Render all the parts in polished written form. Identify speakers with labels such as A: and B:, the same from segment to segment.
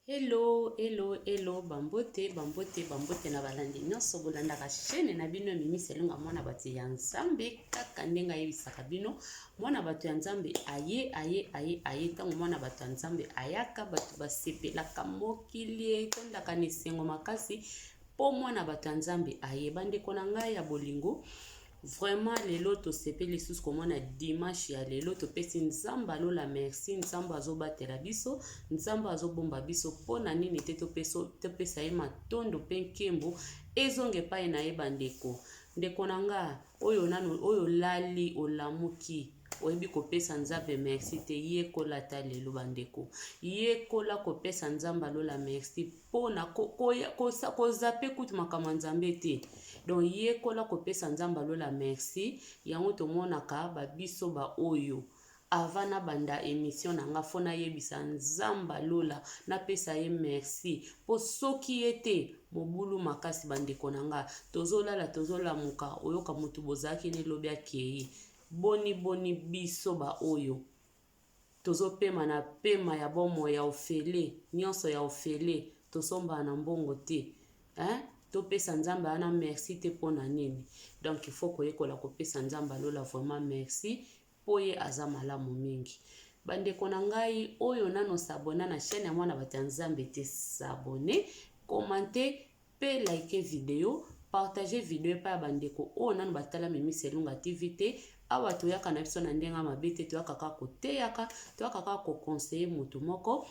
A: Hello, hello, hello, bambote, bambote, bambote na balandi nyonso bolandaka chaîne na bino ya Mimi Selunga mwana bato ya Nzambe kaka ndenge ayebisaka bino mwana bato ya Nzambe aye aye aye aye ntango mwana bato ya Nzambe ayaka bato basepelaka mokili etondaka na esengo makasi mpo mwana bato ya Nzambe aye bandeko na ngai ya bolingo Vraiment lelo tosepeli lisusu komona dimanche ya lelo topesi Nzambe alola merci Nzambe azobatela biso Nzambe azobomba biso mpo na nini te topesa ye matondo mpe nkembo ezonga epai na ye bandeko ndeko na nga oyo nanu oyo olali olamuki oyebi kopesa Nzambe merci te yekola ata lelo bandeko yekola kopesa Nzambe alola merci mpo na kozape kutu makambo ya Nzambe te. Donc yekola kopesa Nzambe ya lola merci. Yango tomonaka ba biso ba oyo avant nabanda emission na nga faut nayebisa Nzambe ya lola napesa ye merci mpo soki ye te mobulu makasi bandeko na nga tozolala tozolamuka oyoka motu bozalaki ne lobi akeyi boni boni biso ba oyo Tozo pema na pema ya bomoi ya ofele, nionso ya ofele, tosombaka na mbongo te hein, topesa Nzambe wana merci te pona nini? Donc il faut koyekola kopesa Nzambe ya lola vraiment merci po ye aza malamu mingi. Ba ndeko na ngai oyo nanu o s'abonna na chaine ya mwana bato ya Nzambe te s'abonner, commenter pe liker video, partager video epai ya ba ndeko oyo nanu batala Mimi Selunga TV te. Awa toyaka na biso na ndenge ya mabe te, toyaka kaka koteyaka, toyaka kaka ko conseiller mutu moko,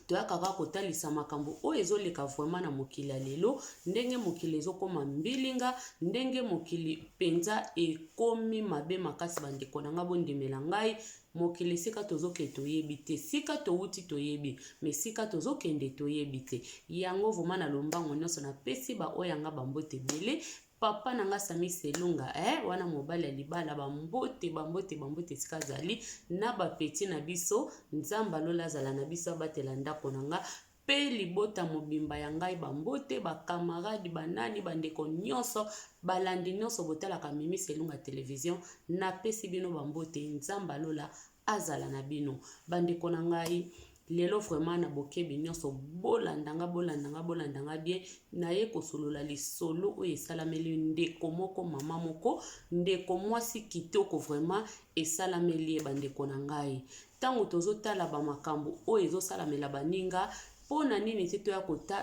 A: toyaka kaka kotalisa makambo oyo ezoleka vraiment na mokili ya lelo, ndenge mokili ezokoma mbilinga, ndenge mokili mpenza ekomi mabe makasi. Bandeko na ngai, bondimela ngai, Mokili esika tozokende toyebi te sika towuti toyebi mais sika tozokende toyebi te yango vraiment na lombango nionso na pesi ba oyo ya nga ba mbote ebele papa na nga Samy Selunga eh wana mobali ya libala ba mbote ba mbote ba mbote esika azali na ba petit na biso Nzambe ya lola azala na biso abatela ndako na nga pe libota mobimba ya ngai ba mbote ba camarade ba nani ba ndeko nionso balandi nionso botalaka Mimi Selunga television napesi bino ba mbote Nzambe ya lola azala na bino ba ndeko na ngai lelo vraiment na bokebi nionso bolanda nga bolanda nga bolanda nga bien naye kosolola lisolo oyo esalameli ndeko moko mama moko ndeko mwasi kitoko vraiment esalameli ye ba ndeko na ngai Tango tozo tala ba makambo oyo ezo salamela baninga, pona nini te toya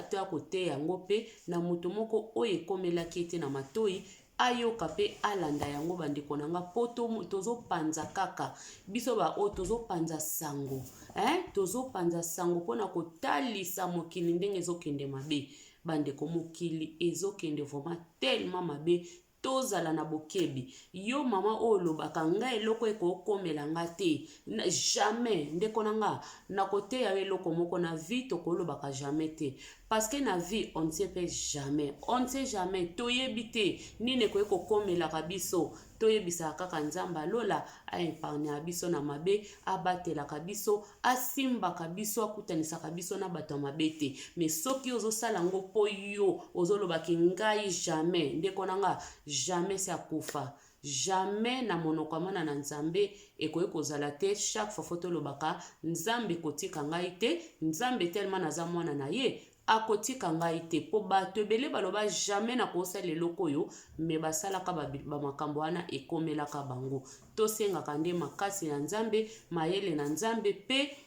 A: toya koteya yango pe na moto moko oyo ekomelaki ye te na matoyi, ayoka pe alanda yango ba ndeko na nga po tozo panza kaka biso ba oyo tozo panza sango hein, tozo panza sango pona kotalisa mokili ndenge ezo kende mabe. Ba ndeko mokili ezo kende vraiment tellement mabe Tozala na bokebi. Yo maman oyo olobaka nga eloko eko komela nga te jamais ndeko na nga nakoteya yo eloko moko na vie tokolobaka jamais te parce que na vie on ne sait pe jamais on ne sait jamais toyebi te nini ekoki kokomelaka biso toyebisaka kaka Nzambe ya lola a epargnaka biso na mabe abatelaka biso asimbaka biso akutanisaka biso na bato ya mabe te mais soki ozosala yango mpo yo ozoloba ke ngai jamais ndeko na nga jamais se akufa jamais na monoko ya mwana na nzambe ekoki kozala te chaque fois fo tolobaka nzambe kotika ngai te nzambe tellement naza mwana na ye akotika ngai te po bato ebele baloba jamais nakosala eloko oyo me basalaka bamakambo wana ekomelaka bango tosengaka nde makasi na nzambe mayele na nzambe pe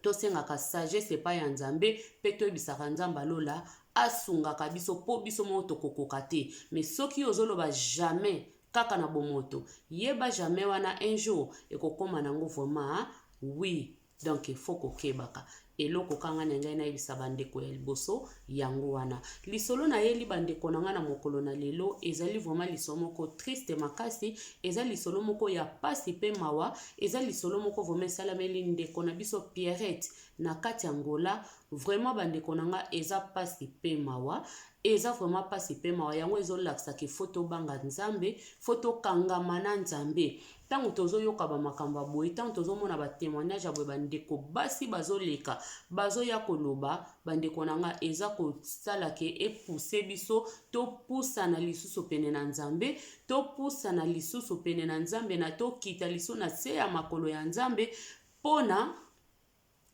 A: tosengaka sagesse epai ya nzambe pe toyebisaka nzambe alola asungaka biso po biso moko tokokoka te me soki ozoloba jamais kaka na bomoto yeba jamais wana un jour ekokoma nango vraiment oui Donc il faut kokebaka. Eloko ka nga na ngai nayebisa ba ndeko ya liboso yango wana. Lisolo nayeli ba ndeko na nga na mokolo na lelo ezali vraiment lisolo moko triste makasi, eza lisolo moko ya pasi pe mawa, eza lisolo moko vraiment esalameli ndeko na biso Pierrette na kati ya Angola. Vraiment ba ndeko na nga eza pasi pe mawa. Eza vraiment pasi pe mawa yango ezolakisa ke faut tobanga Nzambe, faut tokangama na Nzambe. Tango tozoyoka ba makambo ya boye, tango tozomona ba temoignage ya boye, ba ndeko basi bazoleka, bazoya koloba, ba ndeko na nga eza kosala ke e pousser biso topusana lisusu pene na Nzambe, topusana lisusu pene na Nzambe na tokita lisusu na se ya makolo ya Nzambe pona.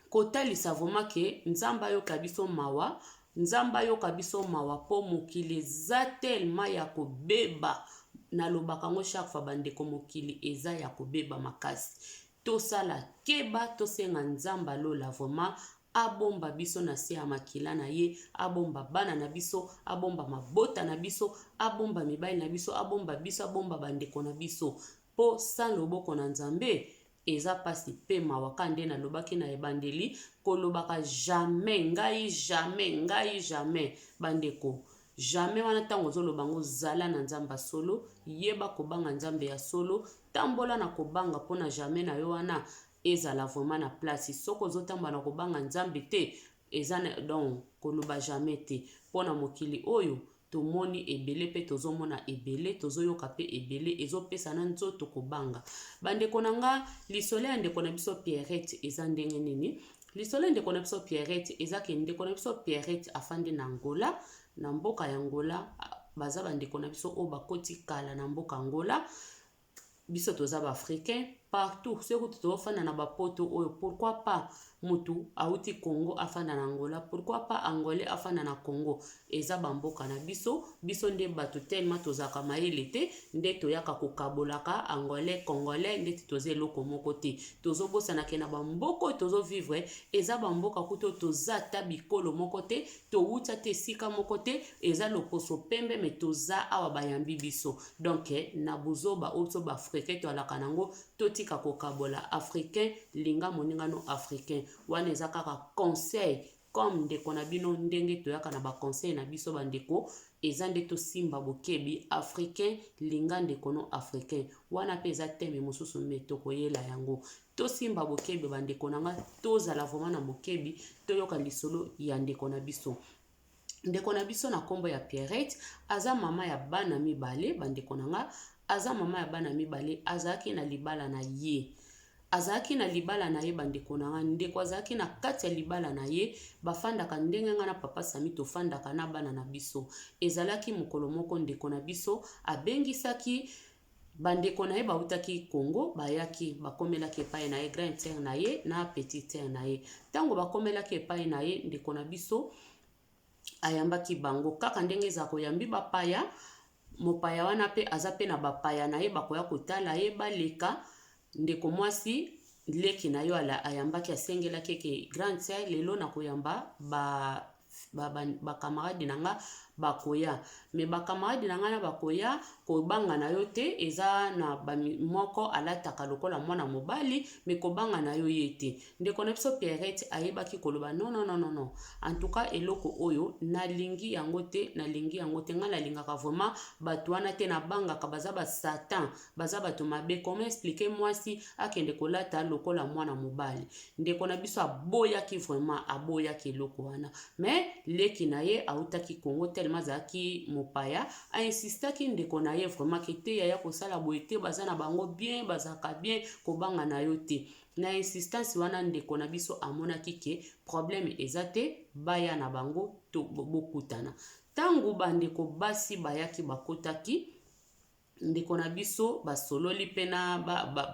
A: Kotalisa vraiment ke Nzambe ayoka biso mawa, Nzambe ayoka biso mawa po mokili eza tellement ya kobeba. Nalobaka yango chaque fois bandeko, mokili eza ya kobeba makasi. Tosala keba, tosenga Nzambe alola vraiment abomba biso na se ya makila na ye, abomba bana na biso, abomba mabota na biso, abomba mibali na biso, abomba biso, abomba bandeko na biso. Po sans loboko na Nzambe eza pasi pe mawa ka nde nalobaki na ebandeli kolobaka jamais ngai jamais ngai jamais bandeko jamais wana ntango ozoloba yango zala na Nzambe ya solo yeba kobanga Nzambe ya solo tambola na kobanga mpona jamais na yo wana ezala vraiment na place soki ozotambola na kobanga Nzambe te eza na donc koloba jamais te mpona mokili oyo Tomoni ebele pe tozomona ebele, tozoyoka pe ebele, ezopesa na nzoto kobanga. Bandeko na nga, lisolo ya ndeko na biso Pierrette eza ndenge nini? Lisolo ya ndeko na biso Pierrette eza ke ndeko na biso Pierrette afandi na Angola, na mboka ya Angola, baza bandeko na biso oyo bakoti kala na mboka Angola. Biso toza ba africain partout soki kutu tofanda na ba poto oyo pourquoi pas mutu awuti Congo afanda na Angola pourquoi pas angolais afanda na Congo eza ba mboka na biso biso nde batu tellement tozalaka mayele te nde toyaka kokabolaka angolais congolais ndeti toza eloko moko te tozobosana ke na ba mboka oyo tozo vivre eza ba mboka kutu oyo toza ata bikolo moko te towuti ata esika moko te eza loposo pembe me toza awa bayambi biso Donc na buzoba oyo biso ba africain toalaka nango totika kokabola africain linga moninga no africain wana eza kaka conseil comme ndeko na bino ndenge toyaka na ba conseil na biso bandeko eza nde tosimba bokebi africain linga ndeko no africain wana mpe eza teme mosusu me tokoyela yango tosimba bokebi bandeko na nga tozala vraiment na bokebi toyoka lisolo ya ndeko na biso. Ndeko na biso na nkombo ya Pierrette aza mama ya bana mibale. Bandeko na nga, aza mama ya bana mibale, azalaki na libala na ye, azalaki na libala na ye. Bandeko na nga, ndeko azalaki na kati ya libala na ye, bafandaka ndenge nga na papa Sami tofandaka na bana na biso. Ezalaki mokolo moko ndeko na biso abengisaki bandeko na ye bautaki Congo, bayaki bakomelaki epai na ye, grande sœur na ye na petite sœur na ye. Ntango bakomelaki epai na ye, ndeko na biso ayambaki bango kaka ndenge eza koyambi bapaya. Mopaya wana mpe aza mpe na bapaya na ye bakoya kotala ye baleka. Ndeko mwasi leki na yo ayambaki, asengelaki eke grande sœur lelo nakoyamba ba ba camarade na nga bakoya, me ba camarade na nga na bakoya, kobanga na yo te, eza na moko alataka lokola mwana mobali, me kobanga na yo ye te. Ndeko na biso Pierrette ayebaki koloba non, non, non, non, non, en tout cas eloko oyo nalingi yango te, nalingi yango te, ngai nalingaka vraiment bato wana te, nabangaka, baza basatan, baza bato mabe. Comment expliquer mwasi akende kolata lokola mwana mobali? Ndeko na biso aboyaki vraiment, aboyaki eloko wana, me leki na ye autaki Congo, tellement azalaki mopaya, ainsistaki ndeko na ye vraiment ke te yaya, kosala boye te, baza na bango bien, bazalaka bien, kobanga na yo te. Na insistance wana, ndeko na biso amonaki ke problème eza te, baya na bango to bokutana. Ntango bandeko basi bayaki, bakotaki, ndeko na biso basololi mpe na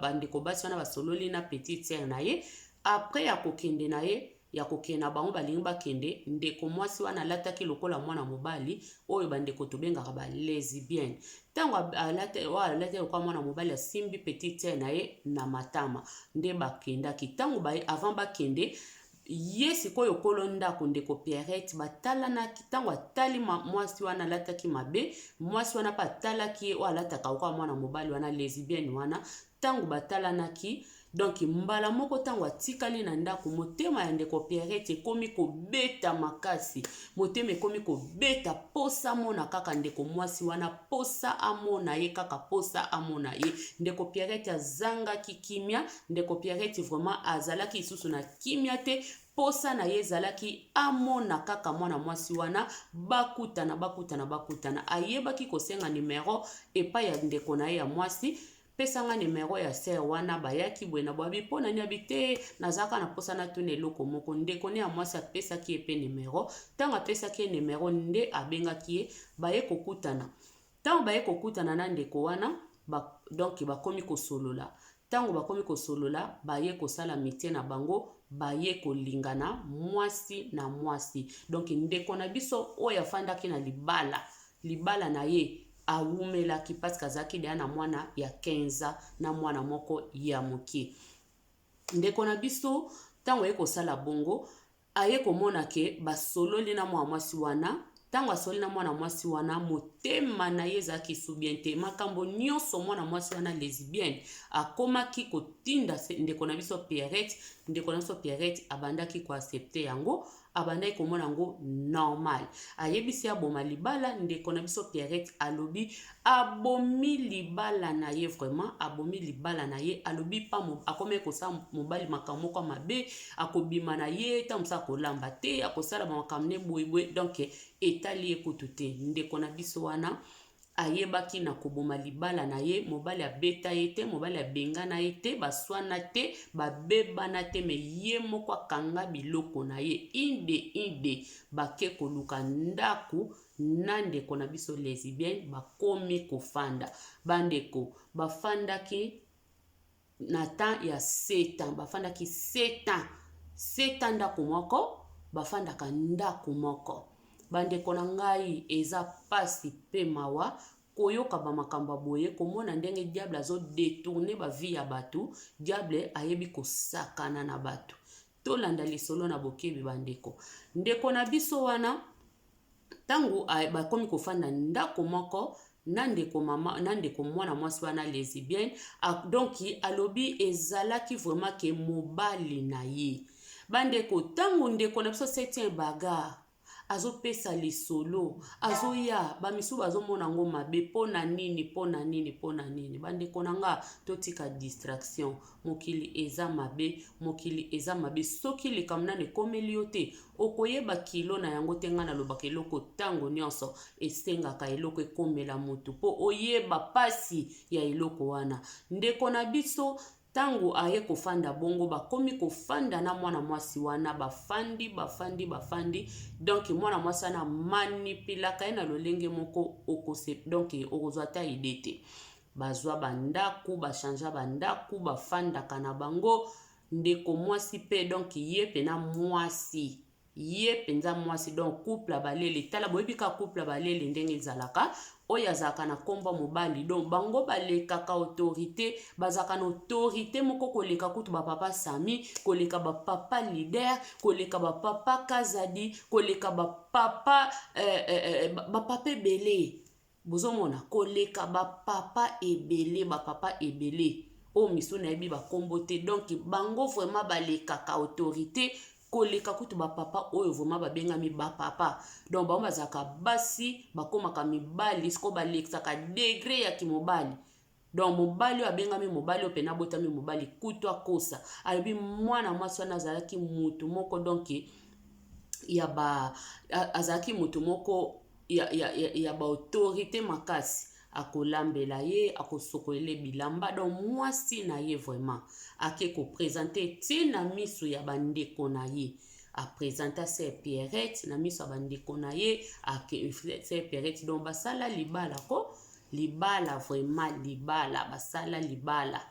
A: bandeko basi wana, basololi na petite sœur na ye. Après ya kokende na ye, ya kokende na bango, balingi bakende, ndeko mwasi wana alataki lokola mwana mobali oyo bandeko tobengaka ba lesbienne. Ntango alati lokola mwana mobali, asimbi petite sœur na ye na matama nde bakendaki. Ntango avant bakende, ye sikoyo kolo ndako, ndeko Pierrette, batalanaki. Ntango atali mwasi wana alataki mabe, mwasi wana mpe atalaki ye oyo alataka lokola mwana mobali wana, lesbienne wana. Ntango batalanaki, donc mbala moko, ntango atikali na ndako, motema ya ndeko Pierrette ekomi kobeta makasi, motema ekomi kobeta, posa amona kaka ndeko mwasi wana, posa amona ye kaka, posa amona ye. Ndeko Pierrette azangaki kimia. Ndeko Pierrette vraiment azalaki lisusu na kimia te. Posa na ye ezalaki amona kaka mwana mwasi wana, bakutana, bakutana, bakutana. Ayebaki kosenga numero epai ya ndeko na ye ya mwasi: "Pesanga numero ya sœur wana bayaki boye na boye." Mpo na nini? Abi te, nazalaka na mposa natuna eloko moko. Ndeko ne ya mwasi apesaki ye mpe numero. Ntango apesaki ye numero, nde abengaki ye, baye kokutana. Ntango baye kokutana na ndeko wana ba, donc bakomi kosolola. Ntango bakomi kosolola, baye kosala amitie na bango, baye kolingana mwasi na mwasi. Donc ndeko na biso oyo afandaki na libala, libala na ye awumelaki parce que azalaki deja na mwana ya 15 ans na mwana moko ya moke. Ndeko na biso ntango aye kosala bongo, aye komona ke basololi na mwana mwasi wana. Ntango asoli na mwana mwasi wana, motema na ye ezalaki su bien te. Makambo nyonso mwana mwasi wana lesbienne akomaki kotinda ndeko na biso Pierrette, ndeko na biso Pierrette abandaki koaccepter yango, abandaki komona yango normal. Ayebisi aboma libala. Ndeko na biso Pierrette alobi abomi libala na ye, vraiment abomi libala na ye. Alobi pa akomi kosala mobali makambo moko mabe, akobima na ye, ntango mosusu akolamba te, akosala bamakambo ne boyeboye. Donc etali ye kutu te. Ndeko na biso wana ayebaki na koboma libala na ye. Mobali abeta ye te, mobali abengana ye te, baswana te, babebana te, mais ye moko akanga biloko na ye inde inde, bake koluka ndako na ndeko na biso lesbienne, bakomi kofanda. Bandeko, bafandaki na temps ya 7 ans, bafandaki 7 ans, 7 ans ndako moko, bafandaka ndako moko. Bandeko na ngai, eza pasi mpe mawa koyoka bamakambo ya boye, komona ndenge diable azodétourner bavie ya bato. Diable ayebi kosakana na bato. Tolanda lisolo na bokebi, bandeko. Ndeko na biso wana, ntango bakomi kofanda ndako moko na ndeko mama, na ndeko mwana mwasi wana lesbienne, donc alobi ezalaki vraiment ke mobali na ye. Bandeko, ntango ndeko na biso septième bagarre azopesa lisolo, azoya, bamisu bazomona yango mabe. Mpo na nini? Mpo na nini? Mpo na nini? Bandeko na nga, totika distraction. Mokili eza mabe, mokili eza mabe. Soki likambo nano ekomeli yo te, okoyeba kilo na yango te. Ngai nalobaka eloko ntango nyonso, esengaka eloko ekomela motu mpo oyeba pasi ya eloko wana. Ndeko na biso, ntango aye kofanda bongo, bakomi kofanda na mwana mwasi wana, bafandi, bafandi, bafandi. Donc mwana mwasi wana manipulaka ye na lolenge moko okose, donc okozwa ata idée te. Bazwa bandako, bachanger bandako, bafandaka na bango. Ndeko mwasi mpe, donc ye mpena mwasi, ye mpenza mwasi, donc couple ya balele. Tala, boyebi ka couple ya balele ndenge ezalaka, oyo azalaka na nkombo mobali. Donc bango balekaka autorité, bazalaka na autorité moko koleka kutu bapapa Sami, koleka bapapa leader, koleka bapapa Kazadi, koleka bapapa bapapa ebele. Bozomona, koleka bapapa ebele, bapapa ebele oyo miso nayebi bakombo te. Donc bango vraiment balekaka autorité koleka kutu bapapa oyo vraiment babengami bapapa. Donc bango bazalaka basi, bakomaka mibali sikoyo, balekisaka degré ya kimobali. Donc mobali oyo abengami mobali, oyo mpena abotami mobali, kutu akosa. Alobi mwana mwasi wana azalaki mutu moko, donc ya ba azalaki mutu moko ya baautorité makasi. Akolambela ye, akosokolela bilamba. Donc mwasi na ye vraiment ake koprésenter ti na miso ya bandeko na ye. Aprésenta sœur Pierrette na miso ya bandeko na ye. Sœur Pierrette, donc basala libala ko libala, vraiment libala, basala libala,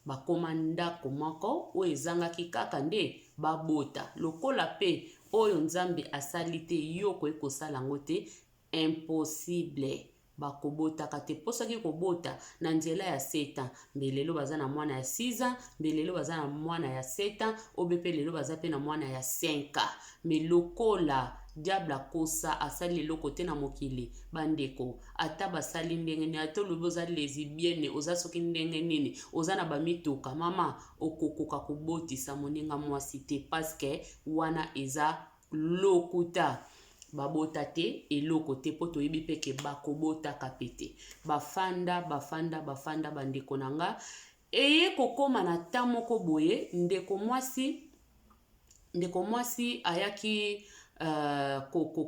A: bakóma ndako moko. Oyo ezangaki kaka nde babota. Lokola mpe oyo Nzambe asali te, yo okoki kosala yango te, impossible. Bakobotaka te, mpo soki kobota na nzela ya 7 ans, mbe lelo baza na mwana ya 6 ans, mbe lelo baza na mwana ya 7 ans, obe mpe lelo baza mpe na mwana ya 5 ans. Mais lokola diable akosa, asali eloko te na mokili. Bandeko, ata basali ndenge nini, ata olobi oza lesbienne, oza soki ndenge nini, oza na bamituka, mama, okokoka kobotisa moninga mwasi te, parce que wana eza lokuta. Babota te, eloko te, mpo toyebi mpe ke bakobotaka pe te. Bafanda, bafanda, bafanda. Bandeko na nga, eye kokóma na ta moko boye, ndeko mwasi ayaki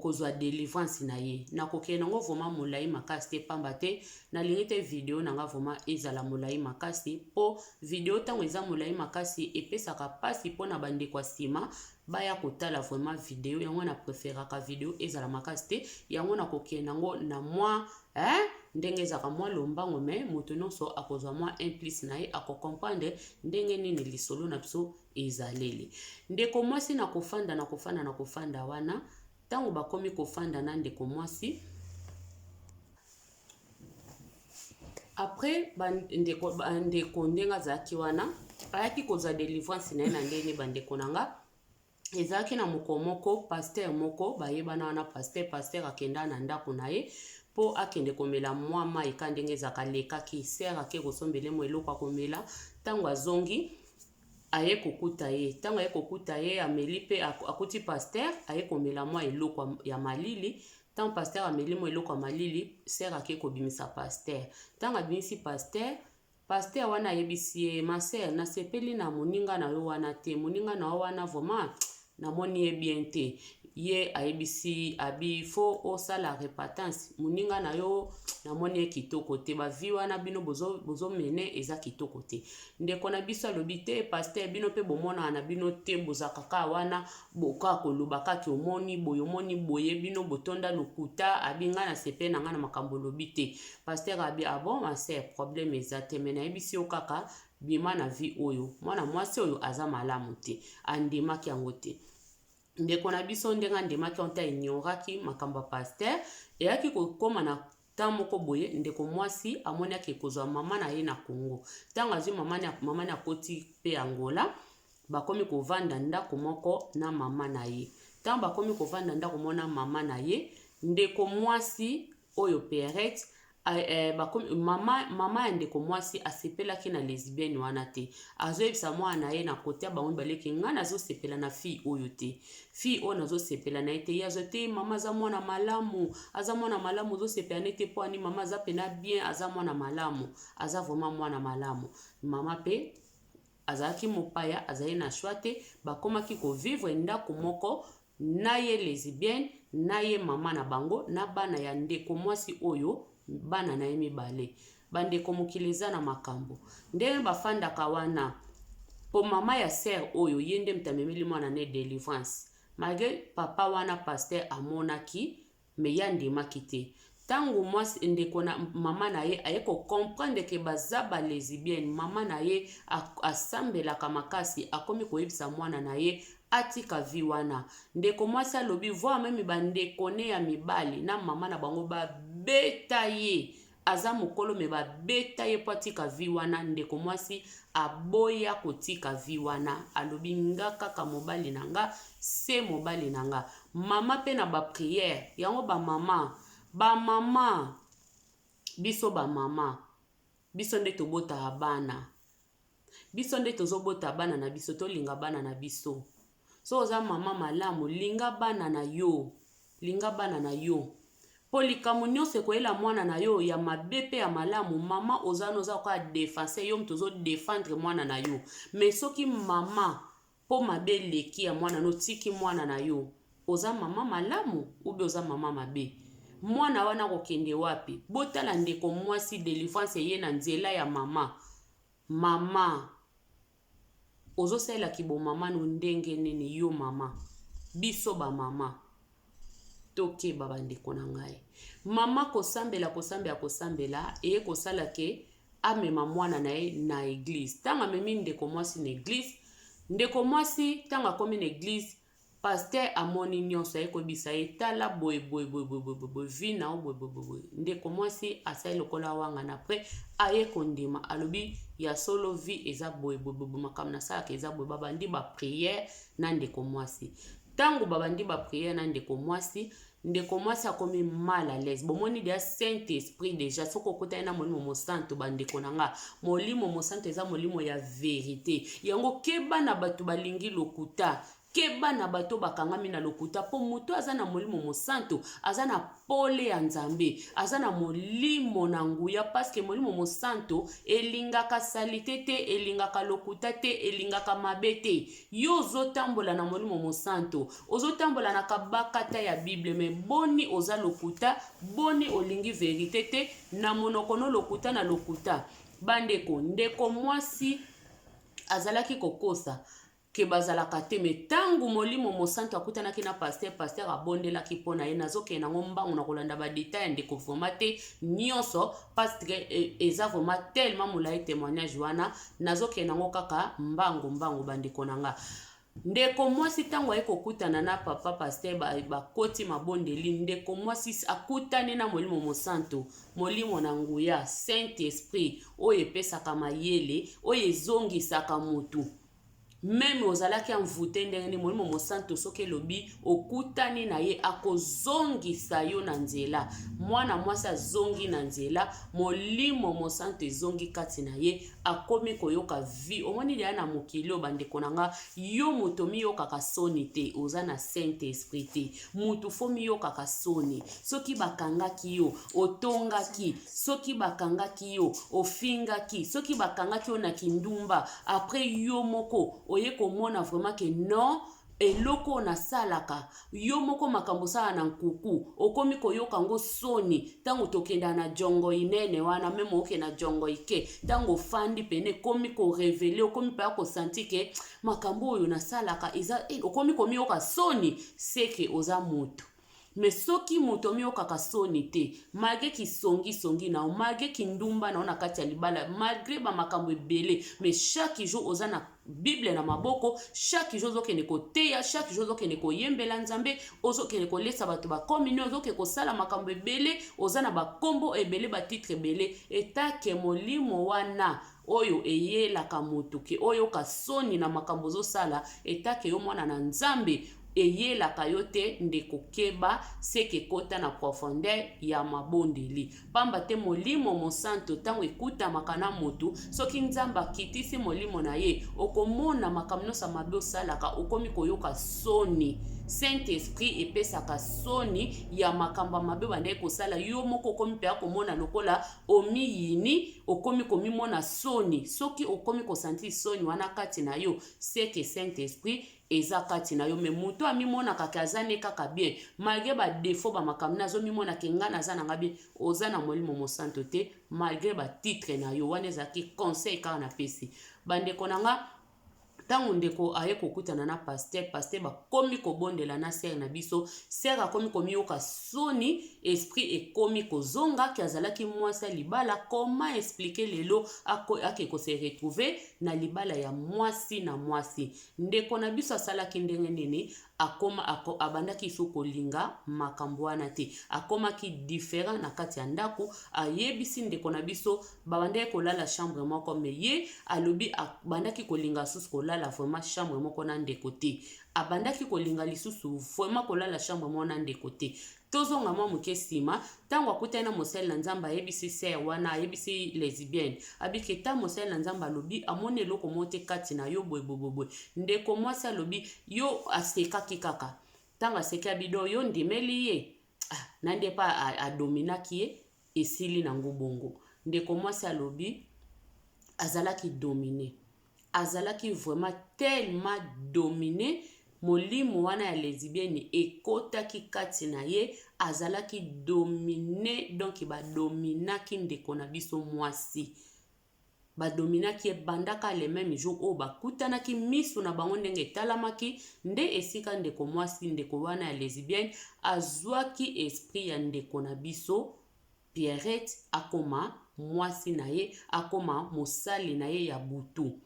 A: kozwa délivrance na ye. Nakokende yango vraiment molai makasi te, pamba te nalingi te video na nga vraiment ezala molai makasi, mpo video ntango eza molai makasi epesaka mpasi mpona bandeko ya nsima. baya kotala vraiment video yango na preferaka video ezala makasi te yango nakokende yango na mwa eh, ndenge ezalaka mwa lombango me moto nyonso akozwa mwa un plus na ye akocomprendre ndenge nini lisolo na biso ezaleli. Ndeko mwasi na kofanda na kofanda na kofanda wana ntango bakomi kofanda na ndeko mwasi après bandeko bandeko ndenge azalaki wana ayaki kozwa delivrance na ye na ndenge bandeko na nga ezalaki na mokolo moko pasteur moko bayebana wana pasteur pasteur akenda na ndako na ye mpo akende komela mwa mai ka ndenge ezalaka alekaki sere ake kosombele mwa eloko ya komela ntango azongi aye kokuta ye ntango aye kokuta ye ameli mpe akuti pasteur aye komela mwa eloko ya malili ntango pasteur ameli mwa eloko ya malili sere ake kobimisa pasteur ntango abimisi pasteur Pasteur wana ayebisi ye, ma sœur, nasepeli na moninga na yo wana te, moninga na yo wana vraiment namoni ye bien te. Ye ayebisi abi faut osala repentance, moninga na yo namoni ye kitoko te, ba vie wana bino bozo, bozo mene eza kitoko te. Ndeko na biso alobi te, pasteur bino pe bomonaka na bino te, bozalaka kaka wana boka koloba kaka omoni boye omoni boye, bino botonda lokuta, abi ngai nasepeli na ngai na makambo olobi te. Pasteur abi ah bon ma sœur problème eza te mais nayebisi yo kaka bima na vie oyo mwana mwasi oyo aza malamu te andimaki yango te ndeko na biso ndenge andimaki yango te aignoraki makambo ya pasteur eyaki kokoma na temps moko boye ndeko mwasi amoni ake kozwa mama na ye na Congo ntango azwi mama na mama na akoti mpe Angola bakomi kovanda ndako moko na mama na ye ntango bakomi kovanda ndako moko na mama na ye ndeko mwasi oyo Pierrette eh, bakomi mama, mama ya ndeko mwasi asepelaki na lesbienne wana te azoyebisa mwana na ye na kote ya bango mibale ke ngai nazosepela na fille oyo te fille oyo nazosepela na ye te ye azo te mama aza mwana malamu aza mwana malamu ozosepela na ye te mpo ani mama aza mpena bien aza mwana malamu aza vraiment mwana malamu mama mpe azalaki mopaya azali na choix te bakomaki kovivre ndako moko na ye lesbienne na ye mama na bango na bana ya ndeko mwasi oyo bana na ye mibale bandeko mokili eza na makambo ndenge bafandaka wana po mama ya sœur oyo ye nde moto amemeli mwana ne delivrance malgré papa wana pasteur amonaki mais ye andimaki te tango mwasi ndeko na mama na ye aye ko comprendre ke baza ba lesbienne mama na ye asambelaka makasi akomi koyebisa mwana na ye atika vie wana ndeko mwasi alobi voir meme ba ndeko ne ya mibali na mama na bango babeta ye aza mokolo me babeta ye mpo atika vie wana ndeko mwasi aboya kotika vie wana alobi nga kaka mobali na nga se mobali na nga mama mpe na ba prière yango ba mama ba mama biso ba mama biso nde tobotaka bana Biso nde tozo bota bana na biso tolinga bana na biso soki oza maman malamu linga bana na yo linga bana na yo po likambo nionso ekoyela mwana na yo ya mabe pe ya malamu maman oza wana oza lokola defenseur yo moto ozo defendre mwana na yo mais soki maman po mabe eleki ya mwana no otiki mwana na yo oza mama malamu ube oza mama mabe mwana wana akokende wapi botala ndeko mwasi delivrance eye na nzela ya mama Mama ozosalela kibomama no ndenge nini yo mama biso ba mama tokeba bandeko na ngai mama kosambela kosambela kosambela eye kosala ke amema mwana na ye na eglise ntango amemi ndeko mwasi na eglise ndeko mwasi ntango akomi na eglise Pasteur amoni nionso aye koyebisa ye tala boye boye boye boye boye boye vie na yo boye boye boye boye ndeko mwasi asali lokola awangana après aye kondima alobi ya solo vie eza boye boye boye makambo nasalaka eza boye babandi ba prière na ndeko mwasi ntango babandi ba prière na ndeko mwasi ndeko mwasi akomi mal à l'aise bomoni deja saint esprit deja soki okutani na molimo mosantu bandeko na nga molimo mosantu eza molimo ya verite yango keba na bato balingi lokuta keba na bato bakangami na lokuta mpo moto aza na molimo mosantu aza na pole ya nzambe aza na molimo na nguya paske molimo mosantu elingaka salite te elingaka lokuta te elingaka mabe te Yo ozo tambola na molimo mosanto, ozo tambola na kabakata ya bible mais boni oza lokuta, boni olingi verite te, na monoko no lokuta na lokuta. Bandeko, ndeko mwasi azalaki kokosa. Ke bazalaka te, mais tangu molimo mosantu akutanaki na pasteur, pasteur abondelaki mpo na ye. Nazokende nango mbangu na kolanda ba detail ya ndeko vraiment te nyonso, parce que e, eza vraiment tellement molai témoignage wana. Nazokende nango kaka mbangu mbangu, bandeko na nga. Ndeko mwasi ntango aye kokutana na papa pasteur, bakoti ba mabondeli. Ndeko mwasi akutani na molimo mosantu, molimo na nguya, Saint Esprit oyo epesaka mayele, oyo ezongisaka motu. Meme ozalaki envoute ndenge nini, Molimo Mosantu soki elobi okutani na ye, akozongisa yo na nzela. Mwana mwasi azongi na nzela, Molimo Mosantu ezongi kati na ye, akomi koyoka vie. Omoni deya na mokili oyo, bandeko na nga, yo moto omiyokaka soni te, oza na Saint Esprit te. Mutu fo miyokaka soni soki bakangaki yo otongaki, soki bakangaki yo ofingaki, soki bakangaki yo na kindumba, après yo moko oye komona vraiment ke non, eloko oyo nasalaka, yo moko makambo osala na nkuku, okomi koyoka yango soni. Ntango tokenda na jongo inene wana, meme okende na jongo ike, ntango ofandi pene, ekomi korevele, okomi mpenza kosanti ke makambo oyo nasalaka eza, eh, okomi komiyoka soni, seke oza moto. Me soki moto amiyokaka soni te, malgre kisongisongi na yo, malgre kindumba na yo na kati ya libala, malgre bamakambo ebele, mais chaque jour oza na Bible na maboko, chaque jour ozokende koteya, chaque jour ozokende koyembela Nzambe, ozokende kolesa bato bakomini, ozokende kosala makambo ebele, oza na bakombo ebele, batitre ebele, etake molimo wana oyo eyelaka moto ke oyoka soni na makambo ozosala, etake yo mwana na Nzambe, eyelaka yo te. Ndeko, keba, seke kota na profondeur ya mabondeli, pamba te Molimo Mosantu ntango ekutamaka na motu, soki Nzambe akitisi molimo na ye, okomona makambo nyonso ya mabe osalaka, okomi koyoka soni. Saint Esprit epesaka soni ya makambo ya mabe obandaki kosala. Yo moko okomi mpenza komona lokola omiyini, okomi komimona soni. Soki okomi kosentir soni wana kati na yo, seke Saint Esprit eza kati na yo. Me moto amimonaka ke aza ne kaka bien malgré badefo, bamakambo na azomimona ke ngai naza na ngai bien, oza na Molimo Mosanto te malgré batitre na yo wana. Ezalaki conseil kaka napesi bandeko na nga. Ntango ndeko aye kokutana na pasteur, pasteur bakomi kobondela na sere na biso, sere akomi komiyoka soni, esprit ekomi kozonga ke azalaki mwasi ya libala. Comment expliquer lelo ake kose retrouver na libala ya mwasi na mwasi? Ndeko na biso asalaki ndenge nini? Akoma ako, abandaki so kolinga makambo wana te, akomaki différent na kati ya ndako. Ayebisi ndeko na biso, babandaki kolala chambre moko, me ye alobi abandaki kolinga lisusu kolala vraiment chambre moko na ndeko te, abandaki kolinga lisusu vraiment kolala chambre moko na ndeko te. Tozonga mwa moke nsima. Ntango akutani na mosali na Nzambe, ayebisi ser wana, ayebisi lesbienne, abiki ta mosali na Nzambe alobi amoni eloko moko te kati na yo, boye boye boye. Ndeko mwasi alobi yo asekaki kaka. Ntango aseki, abido yo ndimeli ye, ah, na nde pa adominaki ye, esili nango bongo. Ndeko mwasi alobi azalaki domine, azalaki vraiment tellement domine, molimo wana ya lesbienne ekotaki kati na ye, azalaki domine. Donc badominaki ndeko na biso mwasi, badominaki ye bandaka le même jour oyo bakutanaki miso na bango. Ndenge etalamaki nde esika ndeko mwasi, ndeko wana ya lesbienne azwaki esprit ya ndeko na biso Pierrette, akoma mwasi na ye, akoma mosali na ye ya butu.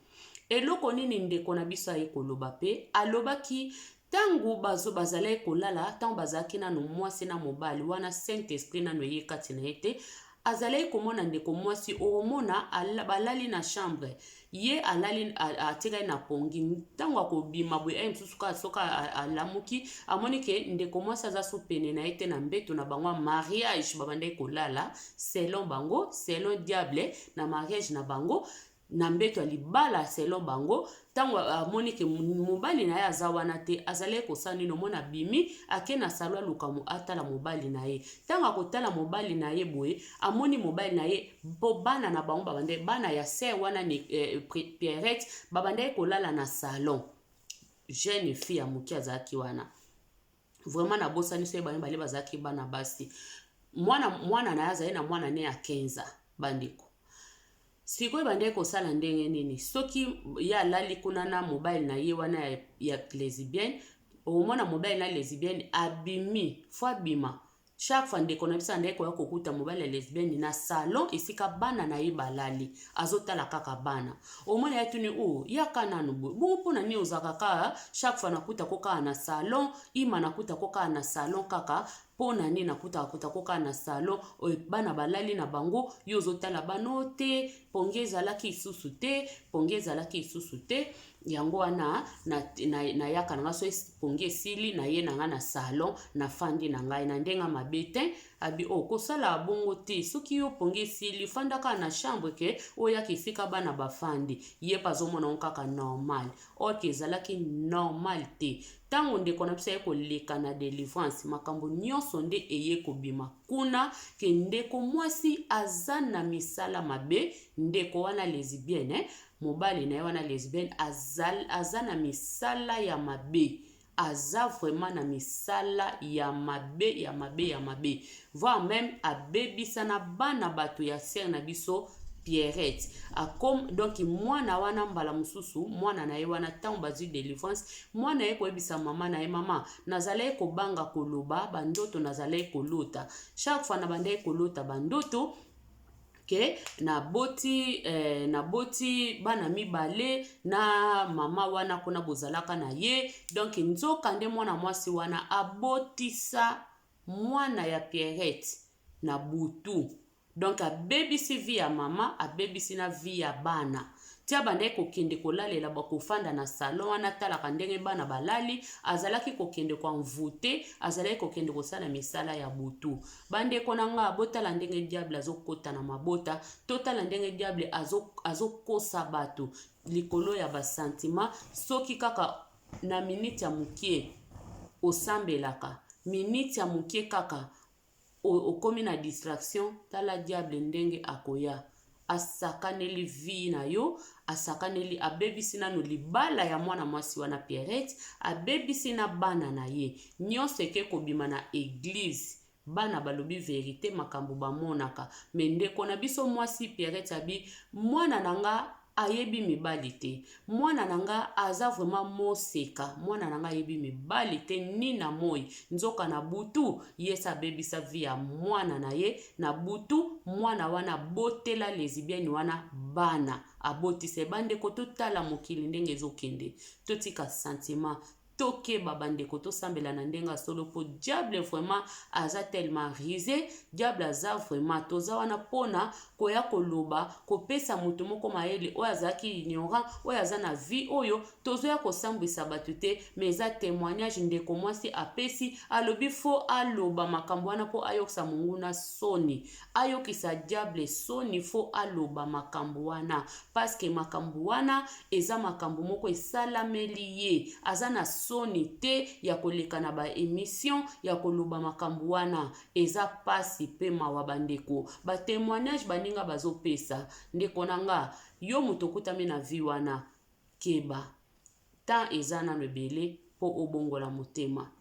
A: Eloko nini ndeko na biso aye koloba? Mpe alobaki ntango bazalaki kolala, ntango bazalaki nano mwasi na mobali wana, Saint Esprit nano eye kati na ye te, azalaki komona ndeko mwasi, okomona balali na chambre, ye alali, atikali na pongi. Ntango akobima boye, aye mosusu kaka soki alamuki, amoni ke ndeko mwasi aza so pene na ye te na mbeto na bango ya mariage. Babandaki kolala selon bango, selon diable, na mariage na bango, na mbeto ya libala selon bango. Ntango amoni ke mobali na ye aza wana te, azalaki kosala nini? Omona abimi, ake na salon, aluka atala mobali na ye. Ntango akotala mobali na ye boye, amoni mobali na ye, mpo bana na bango babandaki, bana ya sœur wana Pierrette, babandaki kolala na salon. Jeune fille ya moke azalaki wana, vraiment nabosani so ye, bango bale bazalaki bana basi. Mwana na ye azali na mwana ne ya 15 ans. Bandeko, Sikoyo ebandaki kosala ndenge nini? Soki ye alali kuna na mobali na ye wana ya lesbienne, okomona mobali na lesbienne abimi, fo abima. Chaque fois ndeko na biso andaki koya kokuta mobali ya lesbienne na salon esika bana na ye balali, azotala kaka bana. Omona ye atuni o oh, yaka nanu boye bongo mpo na nini ozalaka kaka chaque fois nakuta ko kaka na salon ima nakuta ko kaka na salon kaka mpo na nini nakutaka kuta ko kaka na salon oyo bana balali na bango yo ozotala bana oyo te pongi ezalaki lisusu te pongi ezalaki lisusu te yango wana nayaka na, na, na nga so pongi esili naye na nga na salon nafandi na ngai na ndenge mabe te abi o oh, kosala bongo te soki yo pongi esili fanda kaka na chambre ke oyaka esika bana bafandi ye mpe azomona ngo kaka normal or ke ezalaki normal te ntango ndeko na biso aye koleka na delivrance makambo nyonso nde eye kobima kuna ke ndeko mwasi aza na misala mabe ndeko wana lesbienne eh? Mobali na ye wana lesbienne aza, aza na misala ya mabe aza vraiment na misala ya mabe ya mabe ya mabe voire meme abebisa na bana bato ya sœur na biso Pierrette akom donc mwana wana mbala mosusu mwana na ye wana ntango bazwi delivrance mwana ye koyebisa mama na ye mama nazalaki kobanga koloba bandoto nazalaki kolota chaque fois nabandaki kolota bandoto ke naboti eh, naboti bana mibale na mama wana kuna bozalaka na ye donc nzoka nde mwana mwasi wana abotisa mwana ya Pierrette na butu donc abebisi vie ya mama abebisi na vie ya bana ti abandaki kokende kolalela bakofanda na salon wana atalaka ndenge bana balali azalaki kokende koenvoute azalaki kokende kosala misala ya butu Bandeko na nga, botala ndenge diable azokota na mabota, totala ndenge diable azokosa azo bato likolo ya ba sentiment. Soki kaka na minute ya mokie osambelaka, minute ya mokie kaka okomi na distraction, tala diable ndenge akoya asakaneli vie na yo, asakaneli, abebisi nanu libala ya mwana mwasi wana Pierrette, abebisi na bana na ye nyonso eke kobima na eglise bana balobi verite makambo bamonaka me ndeko na biso mwasi Pierrette abi mwana na nga ayebi mibali te mwana na nga aza vraiment moseka mwana na nga ayebi mibali te ni na moi nzoka na butu yesa abebisa vie ya mwana na ye na butu mwana wana abotela lesbienne wana bana abotisa bandeko totala mokili ndenge ezokende totika sentiment tokeba bandeko tosambela na ndenge ya solo mpo diable vraiment aza tellement rise diable aza vraiment toza wana mpona koya koloba kopesa moto moko mayele oyo azalaki ignorant oyo aza na vie oyo tozoya kosambwisa bato te mais eza témoignage ndeko mwasi apesi alobi fo aloba makambo wana mpo ayokisa monguna soni ayokisa diable soni fo aloba makambo wana paske makambo wana eza makambo moko esalameli ye aza na soni te ya koleka na ba emission ya koloba makambo wana eza pasi pe mawa bandeko ba témoignage baninga bazopesa ndeko na nga yo moto okutami na vie wana keba temps eza nano ebele mpo obongola motema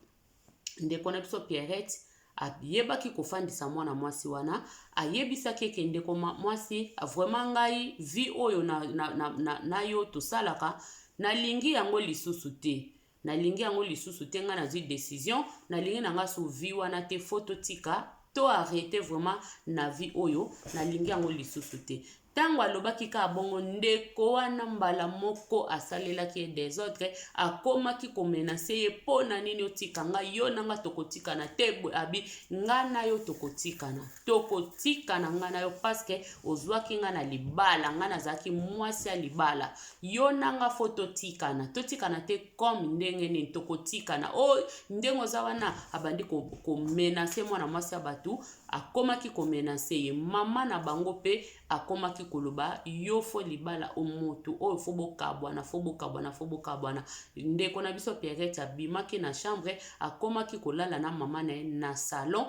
A: ndeko na biso Pierrette ayebaki kofandisa mwana mwasi wana ayebisaki eke ndeko mwasi vraiment ngai vie oyo na, na, na, na, na yo tosalaka nalingi yango lisusu te nalingi yango lisusu te ngai nazwi decision nalingi na ngai so vie wana te fo totika to arrete vraiment na vie oyo nalingi yango lisusu te Ntango alobaki kaka bongo, ndeko wana mbala moko asalelaki ye desordre, akomaki komenase ye, mpo na nini otika ngai, yo na ngai tokotikana te, abi ngai na yo tokotikana, tokotikana ngai na yo paske ozwaki ngai na libala, ngai nazalaki mwasi ya libala, yo na ngai fo totikana, totikana te comme ndenge nini tokotikana, o oh, ndenge oza wana, abandi komenase mwana mwasi ya bato Akomaki ko menacer ye. Mama na bango pe akomaki koloba yo fo libala o motu oyo fo bokabwana fo bokabwana fo bokabwana. Ndeko na biso Pierrette abimaki na chambre akomaki kolala na mama na ye na salon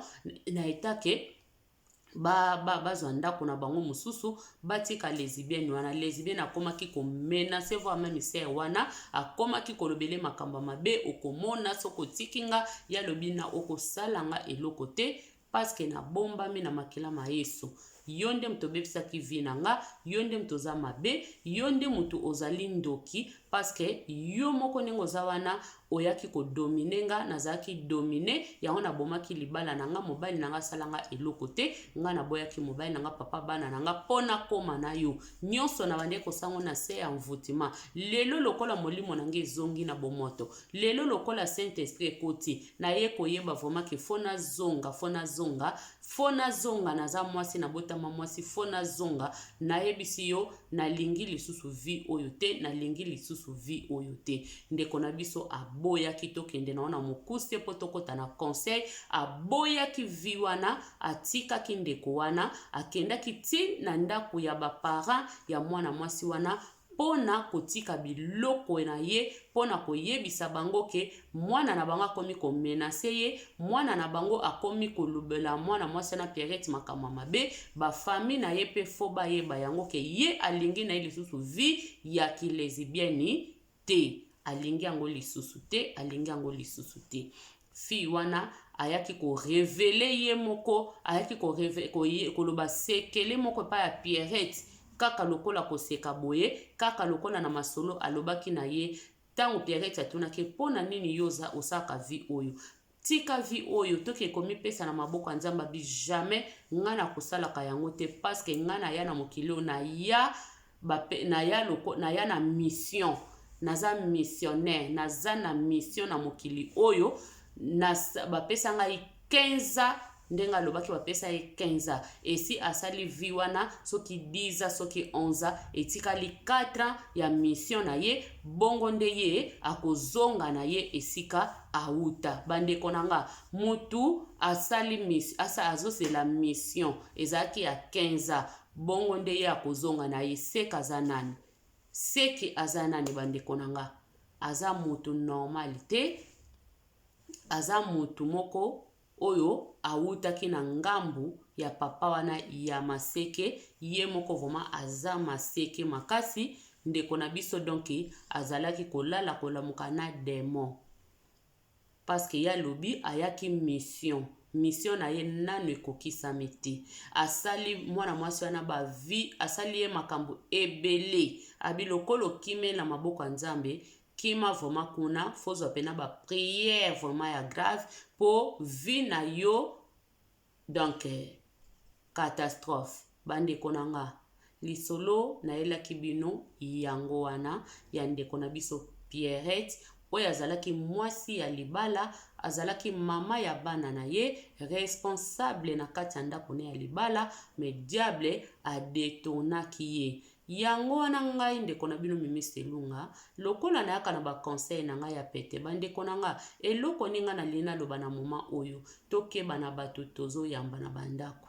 A: na etat que ba, ba, bazwa ndako na bango mosusu batika lesbienne wana. Lesbienne akomaki ko menacer voire meme sœur wana akomaki kolobele makambo ya mabe okomona soki otiki nga ye alobi na okosala nga eloko te parce que nabombami na makila ma Yesu. Yo nde moto obebisaki vie na nga, yo nde moto oza mabe, yo nde moto ozali ndoki, parce que yo moko ndenge oza wana oyaki ko dominer nga, nazalaki domine, yango nabomaki libala na nga, mobali na nga asala nga eloko te, nga naboyaki mobali na nga, papa bana na nga, mpo nakoma na yo. Nyonso nabandaki kosala yango na se ya envoûtement. Lelo lokola molimo na nga ezongi na bomoto, lelo lokola Saint Esprit ekoti, naye koyeba vraiment que faut nazonga, faut nazonga, faut nazonga, naza mwasi, nabotama mwasi, faut nazonga. Nayebisi yo, nalingi lisusu vie oyo te, nalingi lisusu vie oyo te. Ndeko na biso aboyaki tokende na wana mokuse mpo tokɔta na conseil. Aboyaki vie wana, atikaki ndeko wana, akendaki ti na ndako ya baparent ya mwana mwasi wana mpona kotika biloko na ye, mpona koyebisa bango ke mwana na bango akomi komenacer ye, mwana na bango akomi kolobela mwana mwasi na Pierrette makambo ya mabe. Bafamille na ye mpe faut bayeba yango ke ye alingi na ye lisusu vie ya kilesbienne te, alingi yango lisusu te, alingi yango lisusu te. Fille wana ayaki korévéler ye moko, ayaki koloba sekele moko epai ya Pierrette, kaka lokola koseka boye, kaka lokola na masolo alobaki na ye. Ntango Pierrette atunaki: "Mpo na nini yo osalaka vie oyo? Tika vie oyo, toke komipesa na maboko ya Nzambe." Abi: "Jamais, ngai nakosalaka yango te, parce que ngai naya na mokili oyo, naya na mission, naza missionnaire, naza na mission na mokili oyo. Bapesa ngai 15 ans." Ndenge alobaki, bapesa ye 15 ans, esi asali vie wana soki 10 ans, soki 11 ans, etikali 4 ans ya mission na ye, bongo nde ye akozonga na ye esika awuta. Bandeko na nga, mutu asali asa azozela mission ezalaki ya 15 ans, bongo nde ye akozonga na ye. Seke aza nani? Seke aza nani, bandeko na nga? Aza motu normal te, aza motu moko oyo awutaki na ngambu ya papa wana ya maseke. Ye moko vraiment aza maseke makasi, ndeko na biso. Donc azalaki kolala, kolamuka na démon, parce que ye alobi ayaki mission, mission na ye nano ekokisami te. Asali mwana mwasi wana bavie, asali ye makambo ebele. Abi lokolo okimela maboko ya Nzambe, kima vraiment kuna, faut ozwa mpenza baprière vraiment ya grave mpo vie na yo. Donc catastrophe. Bandeko na nga, lisolo nayelaki bino yango wana ya ndeko na biso Pierrette, oyo azalaki mwasi ya libala, azalaki mama ya bana na ye, responsable na kati ya ndako ne ya libala, mais diable adétournaki ye. Yango wana ngai, ndeko na bino Mimi Selunga, lokola nayaka na baconseil na ngai ya pete, bandeko na nga, eloko nini ngai nalingi naloba na moment oyo: tokeba na bato tozoyamba na bandako.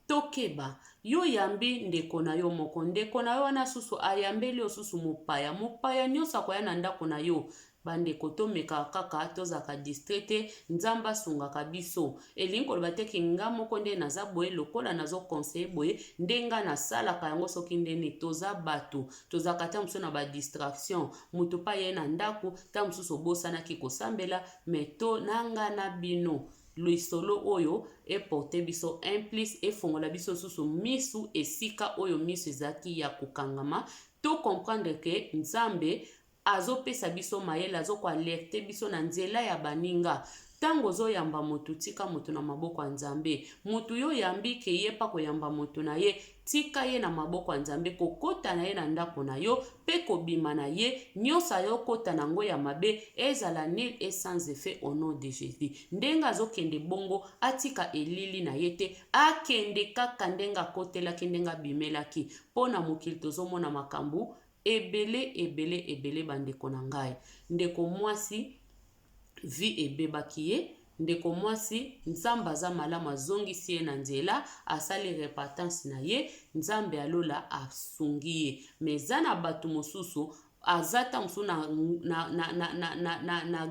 A: Tokeba. Yo yambi ndeko na yo moko, ndeko na yo wana susu ayambeli yo susu mopaya. Mopaya nyonso akoya na ndako na yo. Bandeko, tomekaka kaka tozalaka distrait te. Nzambe asungaka biso. Elingi koloba te ke nga moko nde naza boye, lokola nazoconseiller boye nde nga nasalaka yango. Soki ndeni toza bato, tozalaka ta mosusu na badistraction, moto mpe aye na ndako, ta mosusu obosanaki kosambela. Mais to na nga na bino, lisolo oyo eporte biso un plus, efongola biso susu misu esika oyo miso ezalaki ya kokangama. To comprendre ke Nzambe azopesa biso mayele, azokoalerter biso na nzela ya baninga. Ntango ozoyamba motu, tika motu na maboko ya Nzambe. Motu yo oyambi ke ye mpa koyamba motu na ye, tika ye na maboko ya Nzambe. Kokɔta na ye na ndako na yo mpe kobima na ye, nyonso ayokɔta na yango ya mabe ezala nul et sans effet au nom de Jésus. Ndenge azokende bongo, atika elili na ye te, akende kaka ndenge akotelaki, ndenge abimelaki. Mpo na mokili tozomona makambo ebele ebele ebele. Bandeko na ngai, ndeko mwasi, vie ebebaki ye. Ndeko mwasi, Nzambe aza malamu, azongisi ye na nzela, asali repentance na ye, Nzambe alola asungi ye. Mais eza na bato mosusu aza ta mosusu na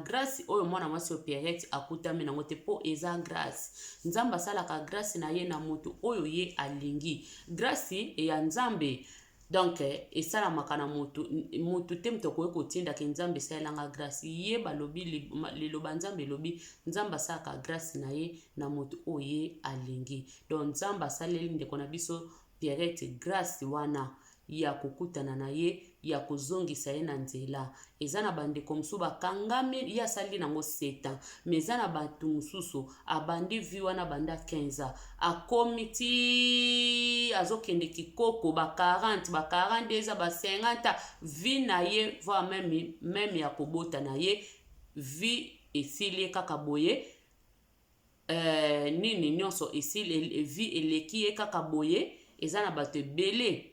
A: grâce oyo mwana mwasi oyo Pierrette akutami nango te, mpo eza grâce. Nzambe asalaka grâce na ye na moto oyo ye alingi. Grâce ya Nzambe. Donc esalamaka na motu motu te. Moto akoki kotinda ke Nzambe esalelanga grâce. Ye balobi, liloba Nzambe elobi, Nzambe asalaka grâce na ye na moto oyo ye alingi. Donc Nzambe asaleli ndeko na biso Pierrette grâce wana ya kokutana na ye, ya kozongisa ye na nzela. Eza na bandeko mosusu bakangami, ye asali nango 7 ans, mais eza na bato mosusu abandi vie wana banda 15 ans, akomi ti azokende kikoko ba 40, ba 42 ans, ba 50 ans, vie na ye, voire même ya kobota na ye, vie esili ye kaka boye. Nini nyonso esili, vie eleki ye kaka boye. Eza na bato ebele,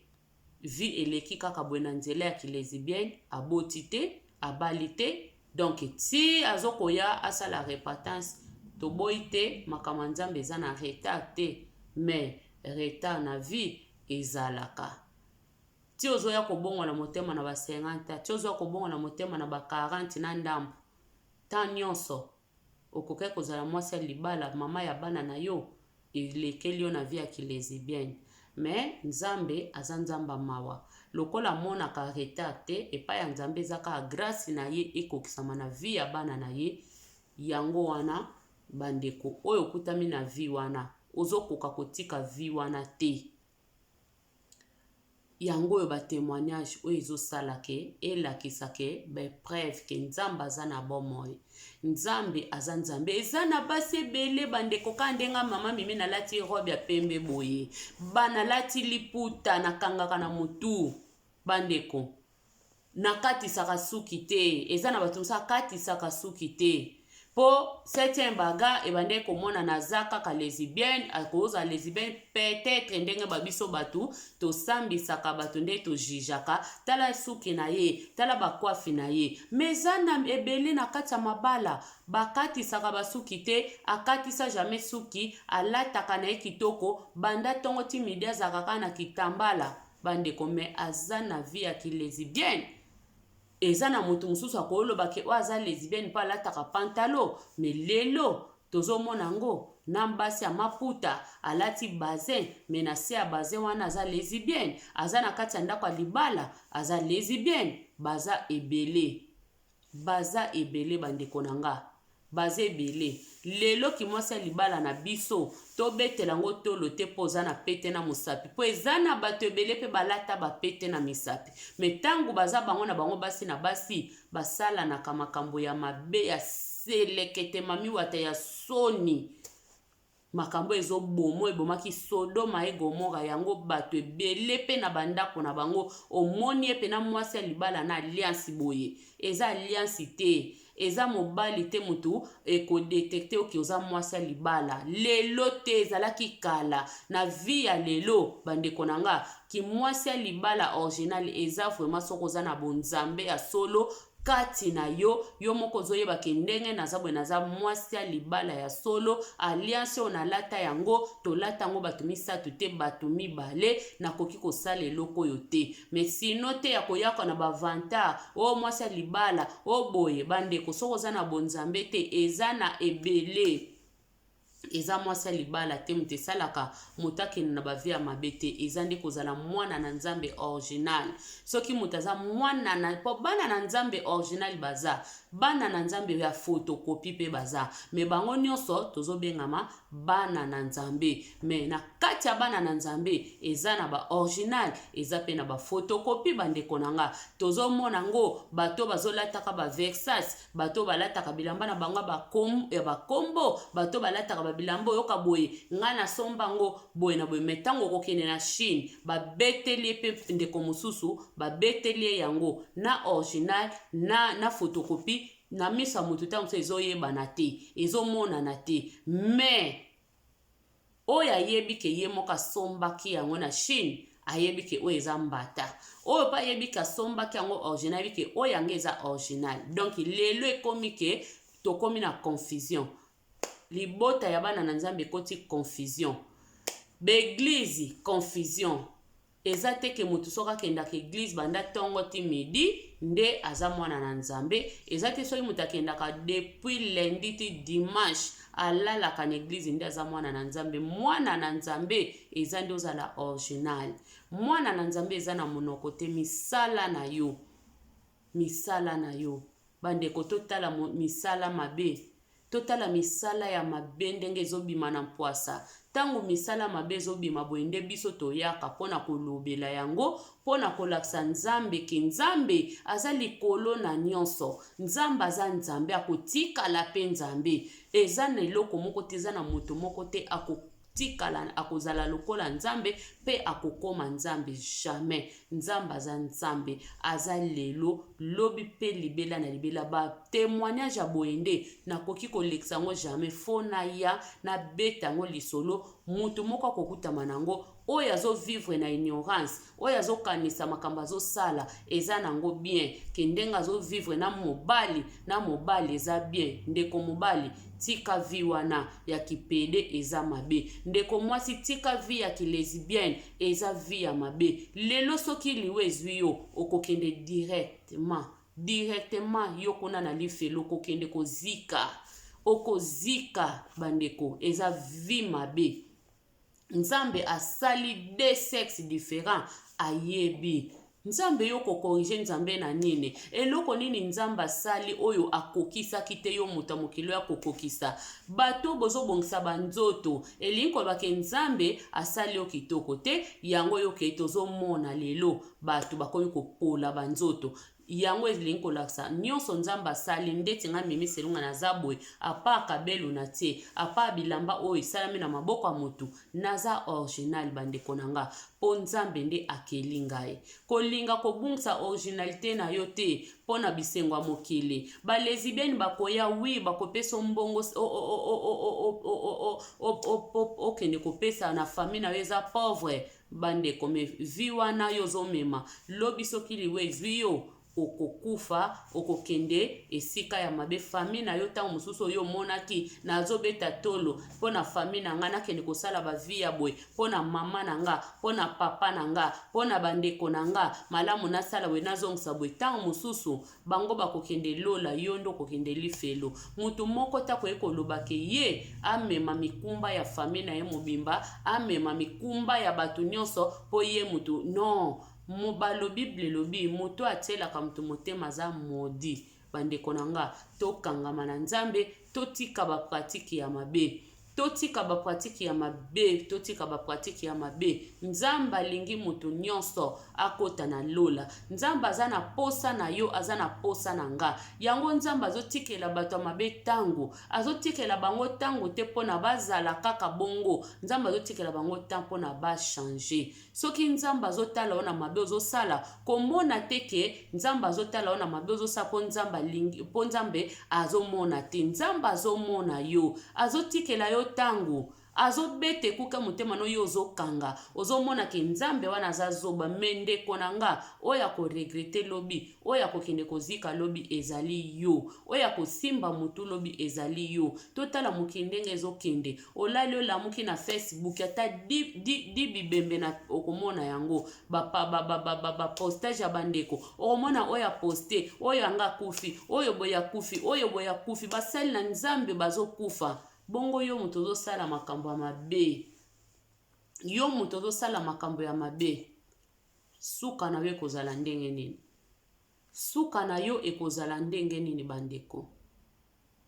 A: vie eleki kaka boye na nzela ya kilesbienne, aboti te, abali te. Donc ti azokoya asala repentance, toboyi te, makambo ya Nzambe eza na retard te, mais retard na vie ezalaka. Ti ozoya kobongola motema na ba 50, ti ozoya kobongola motema na ba 40 na ndambo, temps nyonso okokaki kozala mwasi ya libala, mama ya bana na yo, elekeli yo na vie ya kilesbienne. Mais Nzambe aza Nzambe mawa. Lokola amonaka retard te epai ya Nzambe, eza kaka grâce na ye ekokisama na vie ya bana na ye. Yango wana, bandeko oyo okutami na vie wana, ozokoka kotika vie wana te. Yango oyo batémoignage oyo ezosala ke elakisa ke bapreuve ke Nzambe aza na bomoi, Nzambe aza Nzambe. Eza na basi ebele, bandeko, kaka ndenge mama Mimi nalati robe ya pembe boye, banalati liputa, nakangaka na motu, bandeko, nakatisaka suki te. Eza na bato mosusu akatisaka suki te mpo septième baga ebandeki komona aza kaka lesbienne. Akozala lesbienne peut-être ndenge babiso bato tosambisaka bato, nde tojugeaka, tala suki na ye, tala bacoiffe na ye. Mais eza na ebele na kati ya mabala bakatisaka basuki te, akatisa jamais suki, alataka na ye kitoko banda ntongo ti midi, azalaka kaka na kitambala, bandeko, mais aza na vie ya kilesbienne. Eza na moto mosusu akoloba ke oyo aza lesbienne mpo alataka pantalon. Mais lelo tozomona yango na basi ya maputa, alati bazin, mais na se ya bazin wana aza lesbienne, aza na kati ya ndako ya libala, aza lesbienne. Baza ebele, baza ebele, bandeko na nga, baza ebele. Lelo kimwasi ya libala na biso, tobetela yango tolo te mpo oza na pete na mosapi, mpo eza na bato ebele mpe balata bapete na misapi, mais ntango baza bango na bango, basi na basi, basalanaka makambo ya mabe, ya selekete, mamiwata ya soni, makambo ezoboma, ebomaki Sodoma e Gomora. Yango bato ebele mpe na bandako na bango, omoni ye mpe na mwasi ya libala na alliance boye, eza alliance te, eza mobali te. Motu ekodétecter oke oza mwasi ya libala lelo te, ezalaki kala. Na vie ya lelo, bandeko na nga, kimwasi ya libala original eza vraiment soki oza na bonzambe ya solo kati na yo, yo moko ozoyeba ke ndenge naza boye, naza mwasi ya libala ya solo. Alliance oyo nalata yango, tolata yango bato misato te, bato mibale, nakoki kosala eloko oyo te. Mais sinon te ya koyaka na bavantard oyo mwasi ya libala oyo boye. Bandeko, soki oza na bonzambe te, eza na ebele, eza mwasi ya libala te. Moto esalaka moto akende na bavie ya mabe te, eza nde kozala mwana na Nzambe original. Soki moto aza mwana na, mpo bana na Nzambe original baza, bana na Nzambe ya photocopie mpe baza, mais bango nyonso tozobengama bana na Nzambe. Mais na kati ya bana na Nzambe eza na baoriginal, eza mpe na baphotocopie. Bandeko na nga, tozomona yango, bato bazolataka baVersace, bato balataka bilamba na bango ya bakombo, bato balataka babilamba oyoka boye, ngai nasomba yango boye na boye. Mais ntango okokende na Chine, babeteli ye mpe ndeko mosusu, babeteli ye yango na original na photocopie na miso ya motu, ntango mosusu ezoyebana te, ezomonana te. Mais oyo ayebi ke ye moko asombaki yango na Chine, ayebi ke oyo eza mbata. Oyo mpe ayebi ke asombaki yango original, ayebi ke oyo yango eza original. Donc lelo ekomi ke tokomi na confusion, libota ya bana na Nzambe ekoti confusion, baéglise confusion. Eza te ke moto soki akendaka eglise banda tongo ti midi nde aza mwana na Nzambe. Eza te soki moto akendaka depuis lundi ti dimanche alalaka na eglise nde aza mwana na Nzambe. Mwana na Nzambe eza nde ozala original. Mwana na Nzambe eza na monoko te, misala na yo. Misala na yo. Bandeko totala misala mabe. Totala misala ya mabe ndenge ezobima na mpwasa. Ntango misala mabe ezobima boye nde biso toyaka mpo na kolobela yango, mpo na kolakisa Nzambe ke Nzambe aza likolo na nyonso. Nzambe aza Nzambe, akotikala mpe Nzambe. Eza na eloko moko te, eza na moto moko te ako tikala akozala lokola Nzambe mpe akokoma Nzambe jamais. Nzambe aza Nzambe, aza lelo, lobi mpe libela na libela. Ba temoignage ya boye nde nakoki kolekisa yango jamais, faut naya nabeta yango lisolo, mutu moko akokutama na yango, oyo azo vivre na ignorance, oyo azokanisa makambo azosala eza nango bien, ke ndenge azo vivre na mobali na mobali eza bien. Ndeko mobali tika vie wana ya kipede eza mabe. Ndeko mwasi tika vie ya kilesbienne eza vie ya mabe. Lelo soki liwa ezwi yo okokende directement directement yo kuna na lifelo, okokende kozika, okozika bandeko, eza vie mabe. Nzambe asali deux sexes différents, ayebi. Nzambe yo kokorige Nzambe na nini? Eloko nini Nzambe asali oyo akokisaki te yo moto ya mokili oyo akokokisa? Bato bozobongisa banzoto, elingi koloba ke Nzambe asali yo kitoko te, yango yo ke tozomona lelo bato bakomi kopola banzoto. Yango elingi kolakisa nyonso Nzambe asali ndeti nga Mimi Selunga naza boye apart kabelu na tie apart bilamba oyo esalami na maboko ya mutu naza original bandeko na nga po Nzambe nde akeli ngai kolinga kobungisa originalite na yo te po na bisengo ya mokili ba lesbienne bakoya oui bakopesa mbongo okende kopesa na famille na yo eza pauvre Bandeko mais vie wana yo ozomema lobi soki liwa ezui yo okokufa okokende esika ya mabe famille na yo ntango mosusu oyo omonaki nazobeta tolo mpo na famille na nga nakende kosala ba vie ya boye mpo na mama na nga mpo na papa na nga mpo na bandeko na nga malamu nasala boye nazongisa boye ntango mosusu Bango bakokende lola, yo nde okokende lifelo. Moto moko te akoki koloba ke ye amema mikumba ya famille na ye mobimba, amema mikumba ya bato nyonso mpo ye moto. Non! Balo Bible elobi moto oyo atielaka moto motema aza maudit. Bandeko na nga, tokangama na Nzambe, totika ba pratique ya mabe. Totika ba pratique ya mabe, totika ba pratique ya mabe. Nzambe alingi moto nyonso akota na lola. Nzambe aza na posa na yo, aza na posa na nga. Yango Nzambe azotikela bato ya mabe tango. Azotikela bango tango te pona bazala kaka bongo. Nzambe azotikela bango temps pona ba changer. Soki Nzambe azotala yo na mabe ozosala, komona te ke Nzambe azotala yo na mabe ozosala po Nzambe alingi, po Nzambe azomona te. Nzambe azomona yo, azotikela yo tango, azobeta ekuke motema no yo ozokanga, ozomona ke Nzambe wana aza zoba. Mais ndeko na nga, oyo ako regretter lobi, oyo akokende kozika lobi ezali yo, oyo akosimba mutu lobi ezali yo. Totala mokili ndenge ezokende. Olali olamuki na Facebook ata di, di, di bibembe na okomona yango ba, ba, ba, ba, ba, ba, ba postage ya bandeko okomona oyo aposte oyo anga akufi oyo boye akufi oyo boye akufi basali na Nzambe bazokufa bongo yo moto ozosala makambo ya mabe yo moto ozosala makambo ya mabe suka na yo ekozala ndenge nini suka na yo ekozala ndenge nini bandeko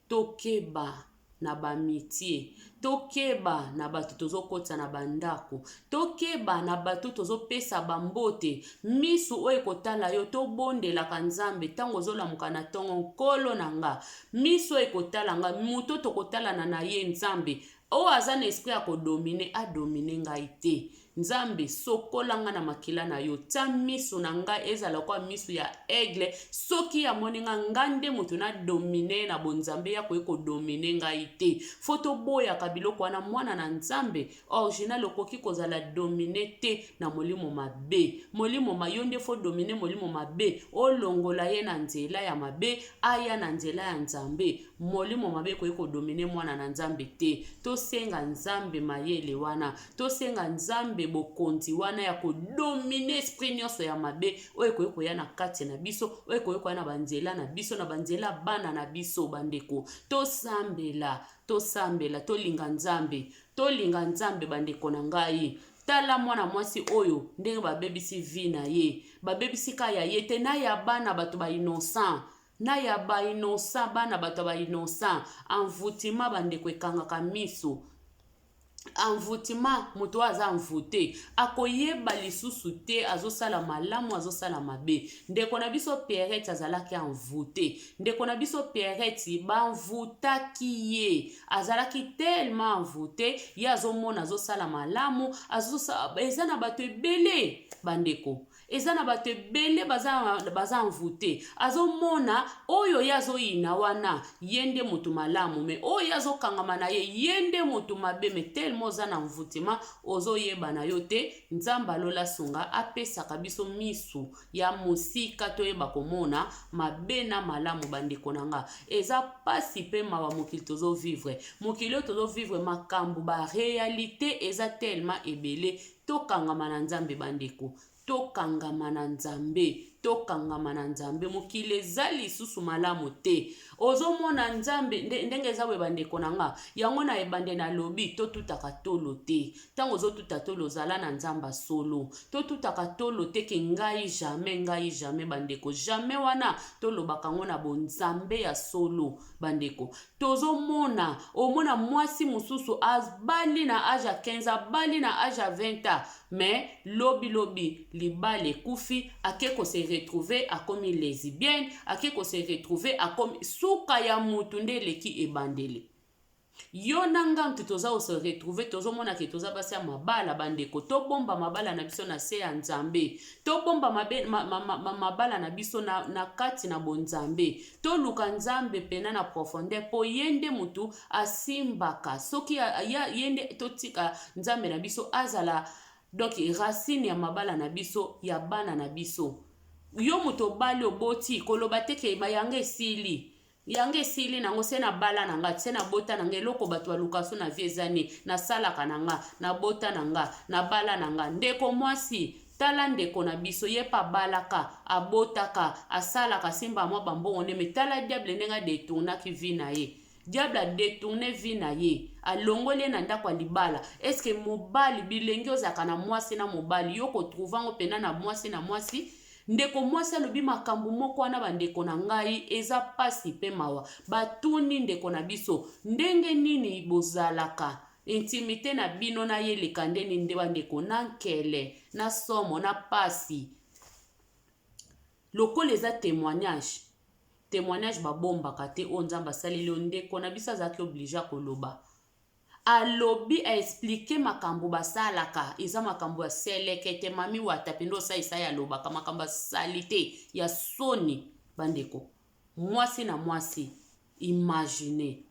A: Tokeba na ba amitie, tokeba na bato tozokotisa na bandako, tokeba na bato tozopesa bambote, misu oyo ekotala yo. Tobondelaka Nzambe ntango ozolamuka na ntongo, Nkolo na nga, misu oyo ekotala nga, moto tokotalana na ye, Nzambe oyo aza na esprit ya kodomine, adomine ngai te. Nzambe sokola nga na makila na yo, tia misu na nga ezala lokola misu ya aigle, soki amoni nga, nga nde moto na domine ye na bonzambe, ye akoki ko domine ngai te. Faut toboyaka biloko wana, mwana na Nzambe original okoki kozala domine te na molimo mabe. Molimo ma yo nde faut domine molimo mabe, olongola ye na nzela ya mabe, aya na nzela ya Nzambe. Molimo mabe ekoki kodomine mwana na Nzambe te. Tosenga Nzambe mayele wana, tosenga Nzambe bokonzi wana ya kodomine esprit nyonso ya mabe oyo ekoki koya na kati na biso, oyo ekoki koya na banzela na biso, na banzela bana na biso. Bandeko, tosambela, tosambela, tolinga Nzambe, tolinga Nzambe. Bandeko na ngai, tala mwana mwasi oyo ndenge babebisi vie na ye, babebisi ka ya ye te, na ya bana bato ba innocent, na ya ba innocent, bana bato ya ba innocent. Envoûtement, bandeko, ekangaka miso. Envoûtement, moto oyo aza envoûté akoyeba lisusu te azosala malamu, azosala mabe. Ndeko na biso Pierrette azalaki envoûté. Ndeko na biso Pierrette, baenvoûtaki ye, azalaki tellement envoûté, ye azomona azosala malamu. Eza na bato ebele, bandeko, eza na bato ebele baza, baza envoûté. Azomona oyo ye azoyina wana, ye nde moto malamu, mais oyo ye azokangama na ye, ye nde moto mabe. Mais tellement oza na envoûtement, ozoyeba na yo te. Nzambe alola sunga, apesaka biso misu ya mosika, toyeba komona mabe na malamu. Bandeko na nga, eza pasi mpe mawa mokili tozovivre. Mokili oyo tozovivre, makambo, baréalité eza tellement ebele. Tokangama na Nzambe, bandeko, tokangama na Nzambe, tokangama na Nzambe. Mokili eza lisusu malamu te. Ozomona Nzambe ndenge eza boye. Bandeko na nga, yango na ebande nalobi, totutaka tolo te. Ntango ozotuta tolo, ozala na Nzambe solo. Totutaka tolo te ke ngai jamais, ngai jamais. Bandeko, jamais wana tolobaka yango na bonzambe ya solo. Bandeko, tozomona, omona mwasi mosusu abali na age ya 15, abali na age ya 20 ans, mais lobilobi libala ekufi, ake kose retrouver akomi lesbienne, ake kose retrouver akomi suka ya mutu nde eleki ebandeli. Yo na nga mutu toza kose retrouver, tozomona ke toza basi ya mabala. Bandeko, tobomba mabala na biso na se ya Nzambe, tobomba mabe, ma, ma, ma, mabala na biso na kati na bonzambe. Toluka Nzambe pena na profondeur, mpo ye nde mutu asimbaka. Soki ye nde, totika Nzambe na biso azala donc racine ya mabala na biso, ya bana na biso. Yo moto obali, oboti, koloba te ke yanga esili, yango esili nango, se nabala na nga, se nabota na nga. Eloko bato baluka so na vie eza nini? Nasalaka na nga, nabota na nga, nabala na nga. Ndeko mwasi, tala ndeko na biso, ye mpe abalaka, abotaka, asalaka, asimba mwa bambongo nde, mais tala diable ndenge adetournaki vie na ye. Diable adetourne vie na ye, alongoli ye na ndako ya libala. Est-ce mobali, bilenge ozalaka na mwasi na mobali, yo kotrouver yango mpena na mwasi na mwasi? Ndeko mwasi alobi makambo moko wana. Bandeko na ngai, eza pasi mpe mawa. Batuni ndeko na biso ndenge nini bozalaka, intimité na bino na ye eleka ndeni nde. Bandeko, na nkele, na somo, na pasi, lokola eza témoignage, témoignage babombaka te. Oyo Nzambe asaleli yo, ndeko na biso azalaki obligé koloba. Alobi, aexpliquer makambo basalaka, eza makambo ya seleke te. Mami wata mpenza osalisa ye, alobaka makambo asali te ya soni. Bandeko, mwasi na mwasi, imagine,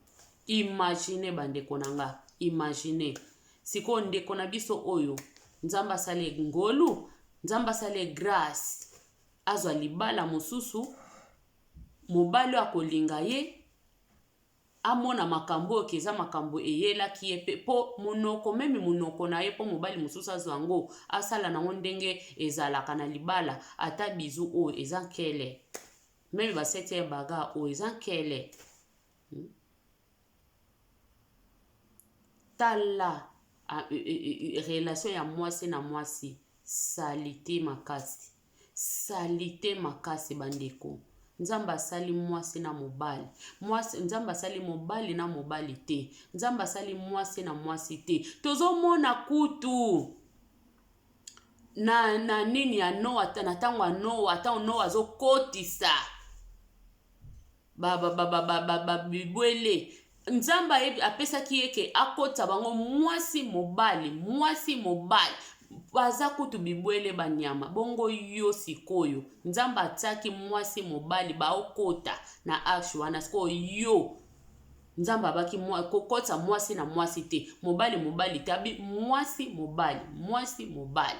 A: imagine, bandeko na nga, imagine sikoyo ndeko na biso oyo, Nzambe asali ngolu, Nzambe asali grâce, azwa libala mosusu, mobali oyo akolinga ye, amona makambo oyo ke eza makambo eyelaki ye mpe mpo monoko, même monoko na ye, mpo mobali mosusu azwa yango, asala nango ndenge ezalaka na libala. Ata bisou oyo eza nkele, même baseti ya bagarre oyo eza nkele. Tala relation ya mwasi na mwasi, saleté makasi, saleté makasi. Bandeko, Nzambe asali mwasi na mobali, mwasi, Nzambe asali mobali na mobali te, Nzambe asali mwasi na mwasi te. Tozomona kutu na nini ya Noa, na ntango ya Noa, ntango Noa azokotisa bibwele, Nzambe apesaki ye ke akotisa bango mwasi mobali, mwasi mobali, baza kutu bibwele, banyama. Bongo yo sikoyo, Nzambe atiaki mwasi mobali, baokota na arche wana. Sikoyo yo, Nzambe abaki kokotisa mwasi na mwasi te, mobali mobali te, abi mwasi mobali, mwasi mobali.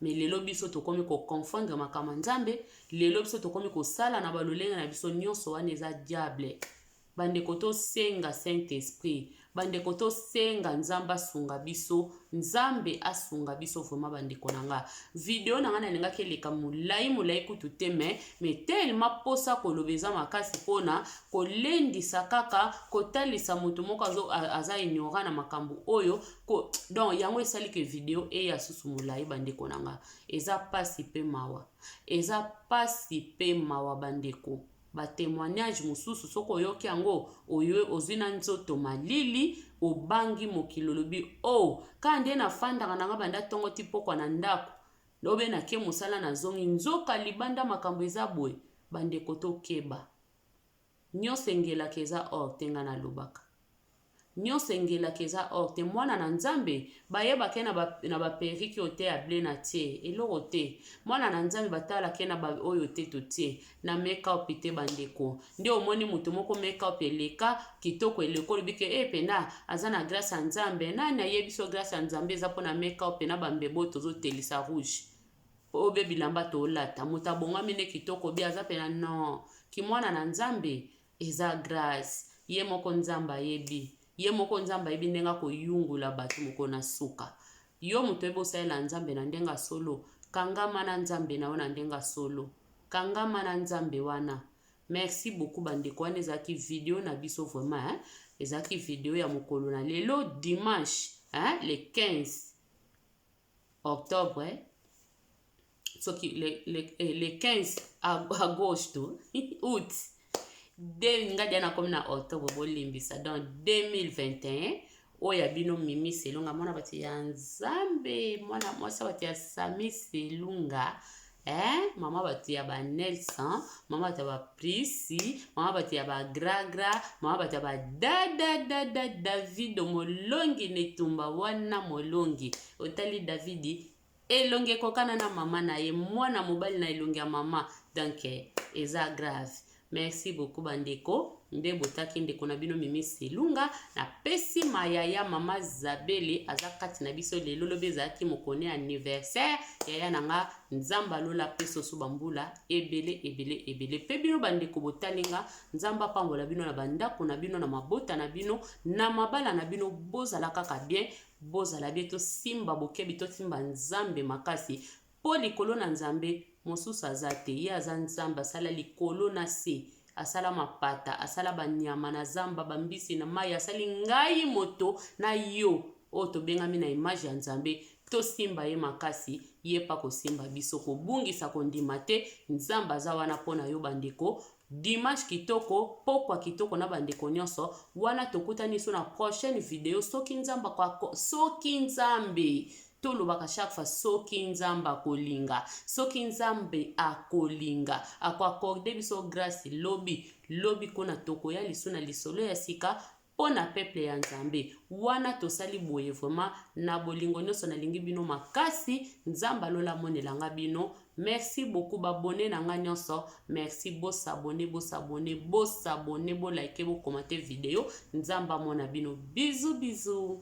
A: Mais lelo biso tokomi koconfondre makambo ya Nzambe. Lelo biso tokomi kosala na balolenge na biso nyonso. Wana eza diable. Bandeko tosenga Saint Esprit, bandeko tosenga Nzambe asunga biso, Nzambe asunga biso vraiment bandeko na nga. Video na nga nalingaki eleka molai molai kutu te mais mais tellement posa koloba eza makasi pona kolendisa kaka kotalisa moto moko azo, aza ignorant na makambo oyo ko, donc yango esali ke video eya susu molai bandeko na nga. Eza pasi pe mawa, eza pasi pe mawa bandeko. Ba temoignage mosusu soki oyoki yango oyo ozwi na nzoto malili obangi mokili olobi oh kaka nde nafandaka na nga banda tongo ti pokwa na ndako lobe nake mosala nazongi nzoka libanda makambo eza boye bandeko tokeba nyonso engelaka eza or te nga nalobaka Nionso engelaka eza or te mwana na nzambe bayebaka ye na ba perruque oyo te ya bleu na tie eloko te mwana na nzambe batalaka ye na ba oyo te totie na make up te ba ndeko nde omoni moto moko make up eleka kitoko eleka olobi ke eh pena aza na grace ya nzambe nani ayebi so grace ya nzambe eza pona make up na ba mbebo oyo tozotelisa rouge oyo be bilamba tolata moto abongami nde kitoko bi aza pena non kimwana na nzambe Eza grace ye moko nzambe ayebi ye moko nzambe ayebi ndenge akoyungula bato mokolo na suka yo moto oyebi osalela nzambe na ndenge ya solo kangama na nzambe na yo na ndenge ya solo kangama na nzambe wana merci beaucoup bandeko wana ezalaki video na biso vraiment hein? Ezalaki video ya mokolo na lelo dimanche hein? Le 15 octobre soki le 15 agosto août de nga dia nakomi na octobre bolimbisa donc 2021 oyo ya bino Mimi Selunga mwana bato ya Nzambe mwana mwasi bato ya Sami Selunga eh? Mama bato ya ba Nelson, mama bato ya ba Prisi, mama bato ya ba Gragra, mama bato ya ba dadadada Davido molongi na etumba wana molongi otali Davidi elongi ekokana na mama na ye mwana mobali na elongi ya mama donc eza grave. Merci beaucoup bandeko nde botaki ndeko na bino Mimi Selunga. Napesi mayaya mama Zabele aza kati na biso lelo, lobi ezalaki mokone anniversaire yaya na nga. Nzambe alola apesa oso bambula ebele ebele ebele. Pe bino bandeko botali nga, Nzambe apambola bino na bandako na bino, na mabota na bino, na mabala na bino. Bozala kaka bien, bozala bien, tosimba bokebi, tosimba Nzambe makasi Po likolo na Nzambe, mosusu aza te. Ye aza Nzambe, asala likolo na se, asala mapata, asala ba nyama na zamba, ba mbisi na mayi, asali ngai moto na yo oyo tobengami na image ya Nzambe. Tosimba ye makasi, ye pe akosimba biso. Kobungisa kondima te, Nzambe aza wana po na yo bandeko. Dimanche kitoko, pokwa kitoko na bandeko nyonso. Wana tokutani lisusu na prochaine video soki Nzambe ako, soki Nzambe Tolobaka chaque fois soki Nzambe akolinga, soki Nzambe akolinga, ako accorder biso grace lobi, lobi kuna tokoya lisusu na lisolo ya sika mpo na peuple ya Nzambe. Wana tosali boye vraiment na bolingo nionso nalingi bino makasi, Nzambe alola amonela nga bino. Merci beaucoup ba abonnes na nga nionso, merci bo s'abonner, bo s'abonner, bo s'abonner, bo liker, bo commenter video, Nzambe amona bino. Bisous bisous.